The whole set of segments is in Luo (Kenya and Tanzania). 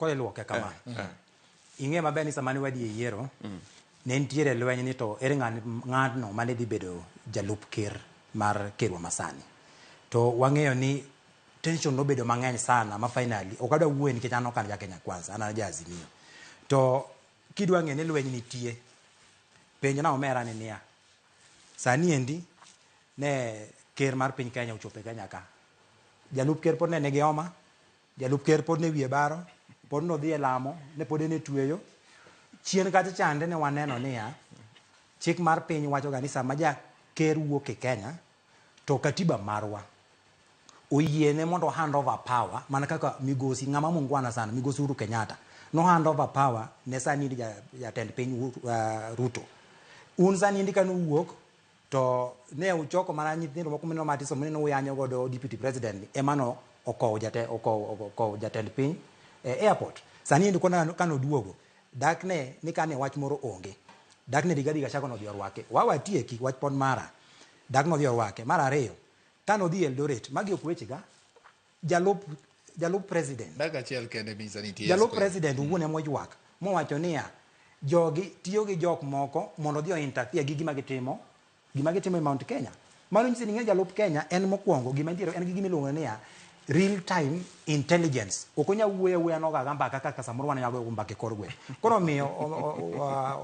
Koro iluoke kama. Ing'e maber ni sama ne wadhi e yiero, ne nitiere lweny ni to ere ng'atno mane dhi bedo jalup ker mar kerwa masani. To wang'eyo ni tension nobedo mang'eny sana ma finally, ok adwa wuoye nikech an ok an ja Kenya Kwanza, an an ja Azimio. To kidwa ng'e ni lweny nitie, penjna omera ni niya, sani endi ne ker mar piny Kenya ochopo e Kenya ka, jalup ker pod ne nigi homa, Jalup ker pod ne wiye baro, pod nodhi e lamo, ne pod en e tweyo. Chien kacha chande ne waneno niya, chik mar piny wachoga ni sama ja ker wuok e Kenya, to katiba marwa oyiene mondo hand over power mana kaka migosi ng'ama mungwana sana migosi Uhuru Kenyatta no hand over power ne sani jatend piny Ruto. Un sani endi kane uwuok To ne uchoko mana nyithindo moko mineno matiso mineno uyanyo godo deputy president ni ema no okowo jate, okowo, okowo jatend piny e airport. Sani endi kona kane oduogo dak ne ni kane wach moro onge. Dak ne Rigathi Gachagua nodhi orwake. Wa watieki wach pod mara. Dak nodhi orwake. Mar ariyo, kane odhi Eldoret, magi ok wechega, jalup jalup president Dakika achiel kende Mr. Nitie. Jalup president owuon ema oywak mowacho niya, jogi tiyo gi jok moko mondo odhi o interfere gi gima gitimo gima gitimo e Mount Kenya. Mano nyiso ni ing'e jalup Kenya en mokwongo gima nitiere en gi gima iluongo niya real time intelligence. Ok onyal wuoyo awuoya nogaga mbaka kaka samoro wan nyalo goyo mbaka e kor gweng'. Koro omiyo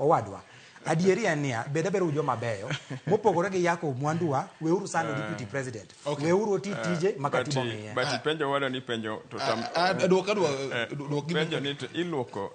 owadwa adieri en niya bed abeda joma beyo mopogore gi yako mwanduwa weuru sando deputy president. Weuru oti tije ma katiba omiye. But ipenjo wada ni penjo to tam Dwok adwa dwok penjo ni to iluoko